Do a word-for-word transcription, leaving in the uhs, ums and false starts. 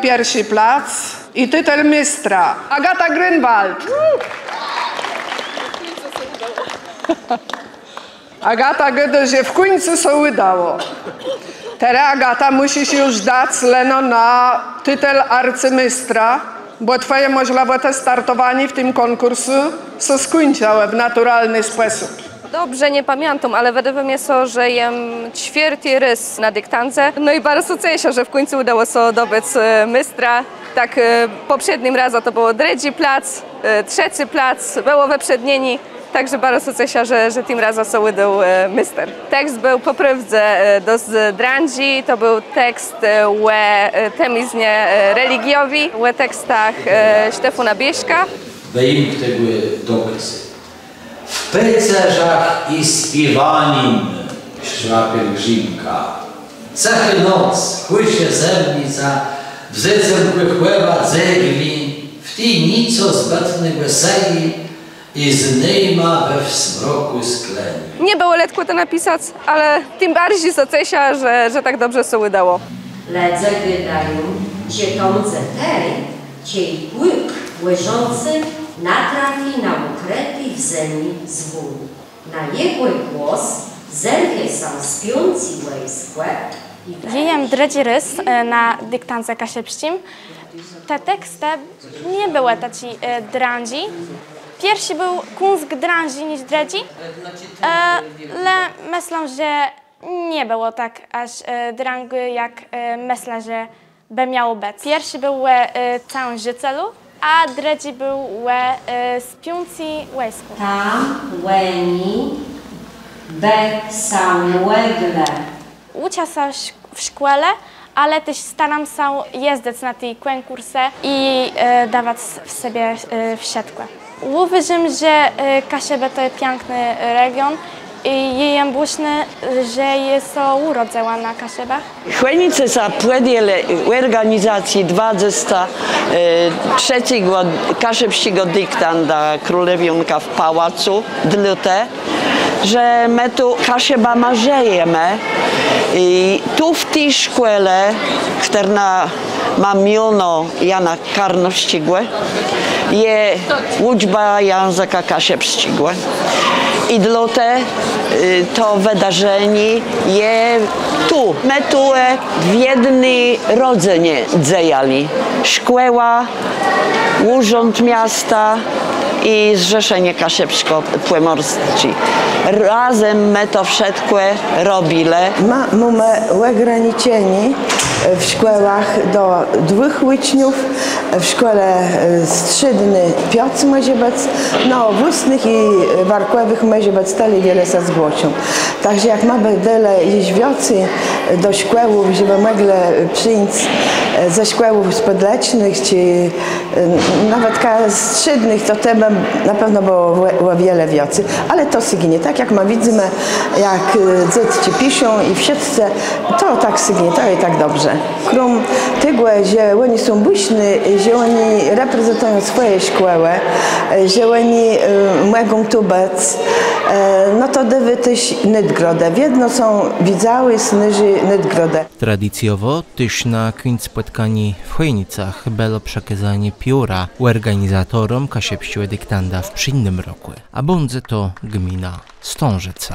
Pierszi plac i titel méstra. Agata Grünwald. Agata gôdô, że w kùńcu sã ùdało. Terô, Agata, mùszisz ju żdac leno na titel arcëméstra, bò twòje mòżlëwòtë startowaniô w tim kònkùrsu sã skùńczëłë w naturalny spòsób. Dobrze nie pamiãtóm, ale wëdôwô mie sã, że jem czwiôrti rôz na diktandze. No i baro sã ceszã, że w kùńcu ùdało sã dobëc, e, méstra. Tak, e, pòprzédnym razã to bëło drëdżi plac, e, trzecy plac, bëło wëprzédnienié. Tak że baro sã ceszã, że, że tim razã sã ùdôł, e, méster. Tekst béł pò prôwdze, e, dosc drãdżi, to béł tekst, e, ò, e, temiznie, e, religijowi, ò tekstach, e, Sztefana Bieszka. Wëjimk tegò dokôzu. W pôcerzach i spiéwanim szła pielgrzimka. Cëchô noc, chłëcze zëmnica, w zëcym kòchòwa dzëgli, w ti nicë zbëtnégò sëji, i z nima we zmrokù skleni. Nie bëło letkò to napisac, ale tim barżi sã ceszã, że, że tak dobrze sã ùdało. Lëdze gôdają, że to mdze tej, czej pług wòżący natrafi na ùkrëti w zemi zwón. Na jegò głos zerwie sã spiącé wòjskò i... Jô jem drëdżi rôz, e, na diktandze kaszëbsczim. Te tekstë nie bëłë taczé, e, drãdżé. Pierszi béł kąsk drãdżi niż drëdżi, e, le mëszlã, że nie bëło tak jaż, e, drãgò, jak, e, mëszlã, że bë miało bëc. Pierszi béł ò, e, całim żëcelu, a drëdżi béł ò, e, spiącym wòjskù. Tam òni bë sã mòglë. Ùczã sã w szk-, w szkòle, ale téż staróm sã jezdzëc na te kònkùrsë i, e, dawac z sebie, e, wszëtkò. Ùwôżóm, że, e, Kaszëbë to je piãkny region i jô jem bùsznô, że jô sã ùrodzëła na Kaszëbach. Chònice sã pòdjãłë òrganizacji dwadzestégò, e, trzecégò kaszëbsczégò diktanda Królewiónka w pałacu, dlôte że më tu Kaszëbama żëjemë. I tu w ti szkòle, chtërna mô miono Jana Karnowsczégò, je ùczba jãzëka kaszëbsczégò. I dlôte, y, to wëdarzenié je tu. Më tu, e, w jedny rodzënie dzejelë. Szkòła, ùrząd miasta i Zrzeszenié Kaszëbskò-Pòmòrsczé. Razem më to wszëtkò robilë. Më mómë ògraniczenié w szkòłach do dwùch ùczniów, w szkòle, e, strzédny piãc mòże bëc, no, w ùstnëch i warkòwëch mòże bëc tëli, wiele sã zgłosy. Tak że jak më bë delë jesz wiãcy do szkòłów, żebë mòglë przińc, e, ze szkòłów spòdlecznëch czë, e, nawetka strzédnëch, to tej bë na pewno bëło ò, ò wiele wiãcy. Ale to sygnie, tak jak më widzymë, jak, e, dzôtczi piszą i wszëtcë, to tak sygnie, to i tak dobrze. Króm tegò, że òni są bùszny, że òni reprezentëją swòje szkòłë, że òni, e, mògą tu bëc, e, no to dôwô téż nôdgrodë. Wiedno są widzałé, snôżé nôdgrodë. Tradicjowò téż na kùńc pòtkaniô w Chònicach bëło przekôzanié pióra òrganizatoróm kaszëbsczégò diktanda w przińdnym rokù, a bãdze to gmina Stãżëca.